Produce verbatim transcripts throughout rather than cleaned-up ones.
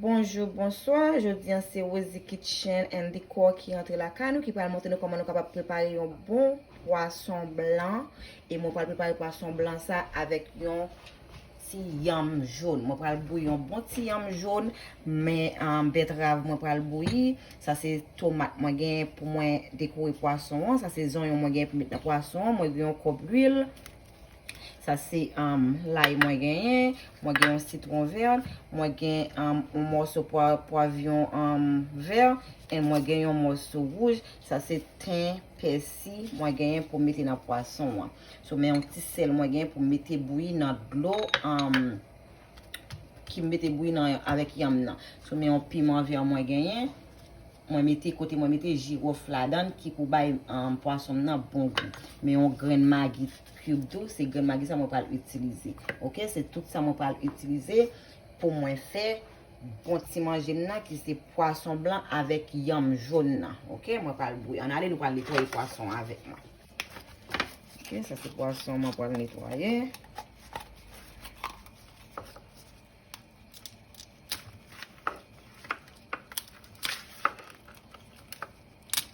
Bonjou, bonswa. Jodi a se Rosie Kitchen and Decor ki rantre lakay nou, ki pral montre nou kòman nou kapab prepare yon bon pwason blan. E mwen pral prepare pwason blan sa avèk yon ti yanm jòn. Mwen pral bouyi yon bon ti yanm jòn, men, um, bètrav mwen pral bouyi. Sa se tomat mwen gen pou mwen dekore pwason an. Sa se zonyon mwen gen pou met nan pwason an. Mwen gen yon kòp lwil. Sa se, um, lay mwen genyen. Mwen gen yon sitwon vè. Mwen gen, um, yon mòso pwa-, pwavyon, um, vè. E mwen gen yon mòso wouj. Sa se ten, pèsi mwen genyen pou mete nan pwason an. So, men yon ti sèl mwen genyen pou mete bouyi nan dlo, um, ki m mete bouyi nan, avèk yanm nan. So, men yon piman vè mwen genyen. Mwen mete, kote mwen mete jiwòf ladan ki pou bay, um, pwason m nan bon gou. Men yon grenn magi cube tou, se grenn magi sa mwen pral itilize. Oke, se tout sa mwen pral itilize pou mwen fè bon ti manje m nan ki se pwason blan avèk yanm jòn nan. Oke, mwen pral bouyi. Ann ale, nou pral netwaye pwason avèk mwen. Oke, sa se pwason mwen pral netwaye.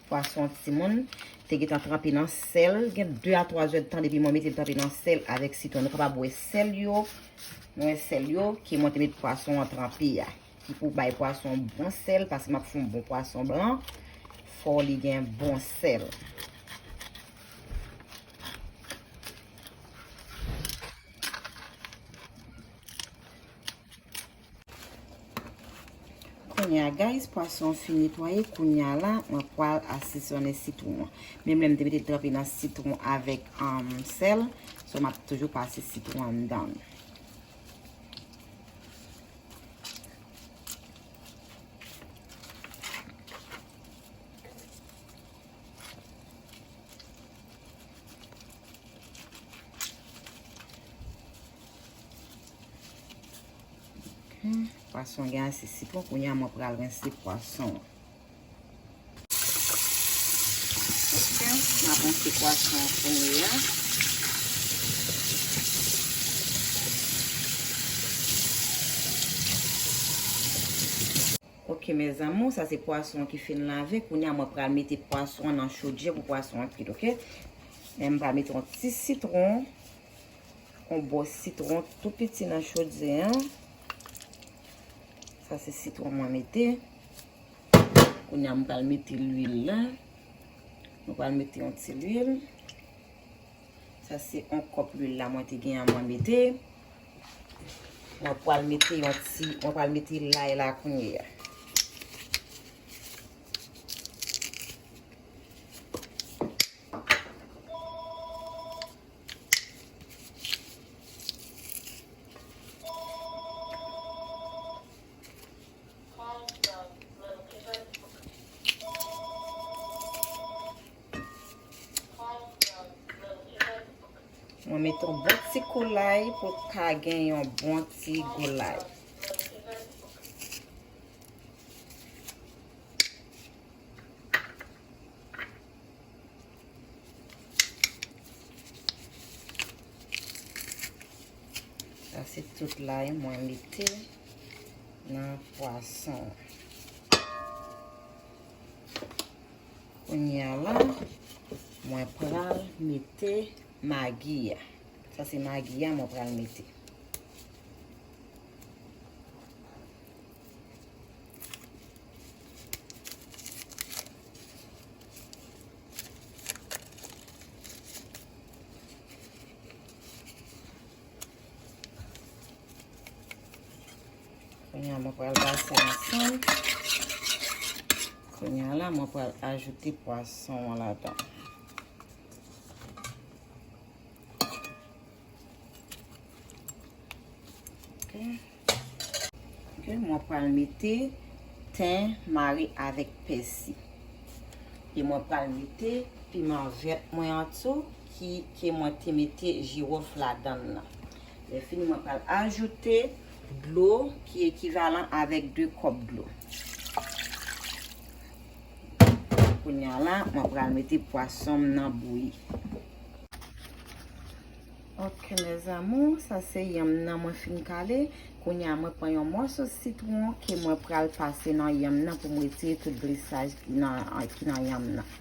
Pwason timoun te gentan tranpe nan sèl. Gen de a twa zè tan depi mwen mete l tranpe nan sèl avèk sitwon. Nou kapab wè sèl yo. Nou wè sèl yo ke mwen te met pwason an tranpe a. Ki pou bay pwason bon sèl, paske m ap fè yon bon pwason blan. Fò li gen bon sèl. Kounye a, guys, pwason an fin netwaye. Kounye a la, mwen pral asezonnen sitwon an. Menm lè m te mete l tranpe nan sitwon avèk, um, sèl, so m ap toujou pase sitwon anndan l. Pwason gen ase sitwon, kounye a mwen pral rense pwason an. Ok, m ap rense pwason an kounye a. Ok, mes amours, sa se pwason an ki fin lave. Kounye a mwen pral mete pwason an nan chodyè pou pwason an kwit, ok? Men m pral mete yon ti sitwon, yon bò sitwon tou piti nan chodyè an. Sa se sitwon mwen mete. Kounye a m pral mete lwil la. Mwen pral mete yon ti lwil. Sa se yon kòp lwil la mwen te gen an mwen mete. Mwen pral mete yon ti, mwen pral mete lay la kounye a. Mwen mete yon bon ti kou lay pou l ka gen yon bon ti gou lay. Sa se tout lay mwen mete nan pwason. Kounye a la, mwen pral mete magi a. Sa se magi a mwen pral mete. Kounye a mwen pral pase ansanm. Kounye a la, mwen pral ajoute pwason an ladan. Ok. Ok, mwen pral mete ten mare avèk pèsi. E mwen pral mete piman vèt mwen an tou ki, ke mwen te mete jiwòf ladan l nan. Lè fini, mwen pral ajoute dlo ki ekivalan avèk de kòp dlo. Kounye a la, mwen pral mete pwason m nan bouyi. Ok, mes amours, sa se yanm nan mwen fin kale. Kounye a, mwen pran yon mòso sitwon ke mwen pral pase nan yanm nan pou m retire tout glisaj ki nan, ki nan yanm nan.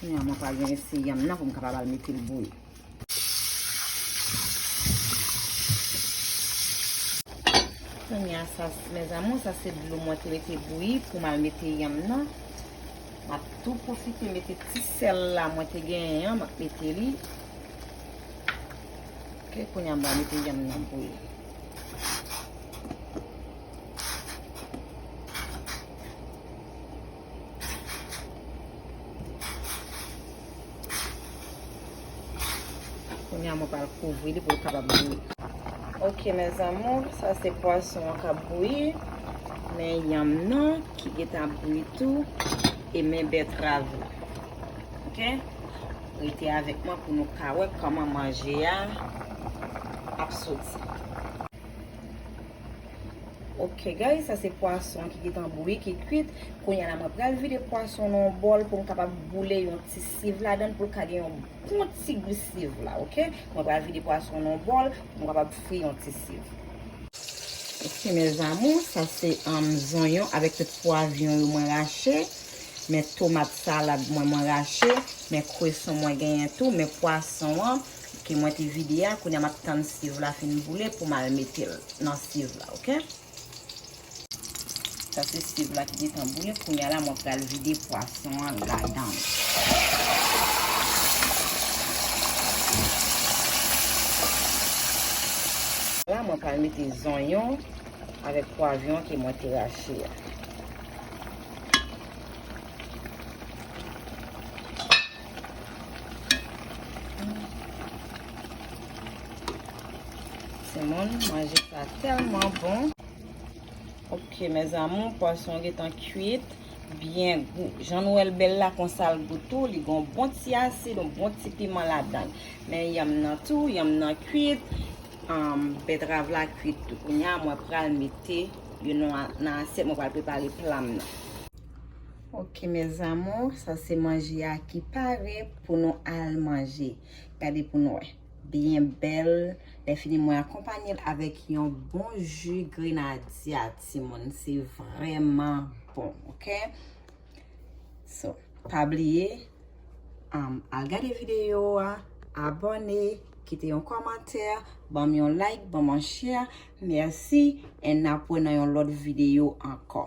Kounye a, mwen pral rense yanm nan pou m kapab al mete l bouyi. Kounye a, sa, mes amours, sa se dlo mwen te mete bouyi pou m al mete yanm nan. M ap tou pwofite mete ti sèl la mwen te genyen an, m ap mete li. Ok, kounye a, m pral mete yanm nan bouyi. Kounye a, mwen pral kouvri li pou l kapab bouyi. Ok, mes amours, sa se pwason an k ap bouyi. Men yanm nan ki gentan ap bouyi tou. E men bètrav la. Ok? Rete avèk mwen pou nou ka wè kòman manje a ap soti. Ok, guys, sa se pwason ki gentan bouyi, ki kwit. Kounye a la, mwen pral vide pwason nan yon bòl pou m kapab boule yon ti siv ladan l pou l ka gen yon bon ti gou siv la, ok? Mwen pral vide pwason nan yon bòl pou m kapab fri yon ti siv. Ok, mes amours, sa se, um, zonyon avèk tout pwavyon yo mwen rache. Men tomat salad mwen, mwen rache. Men kweson mwen genyen tou. Men pwason an ke mwen te vide a, kounye a m ap tann siv la fin boule pou m al mete l nan siv la, ok? Sa se siv la ki gentan boule. Kounye a la, mwen pral vide pwason an ladan l. La, mwen pral mete zonyon avèk pwavyon ke mwen te rache a. Timoun, manje sa tèlman bon. Ok, mes amours, pwason gentan kwit, byen gou. Jan nou wè l bèl la, konsa l gou tou, li gen yon bon ti asid, yon bon ti piman ladan l. Men yanm nan tou, yanm nan kwit, um, bètrav la kwit tou. Kounye a, mwen pral mete yo nan, nan asyèt, mwen pral prepare pla m nan. Ok, mes amours, sa se manje a ki pare pou nou al manje. Gade pou nou wè. Byen bèl. Lè fini, mwen akonpanye l avèk yon bon ji grenadya, timoun. Se vrèman bon, ok? So, pa bliye, um, al gade videyo a, abòne, kite yon kòmantè, ban m yon like, ban m yon share. Mèsi, e n ap wè nan yon lòt videyo ankò.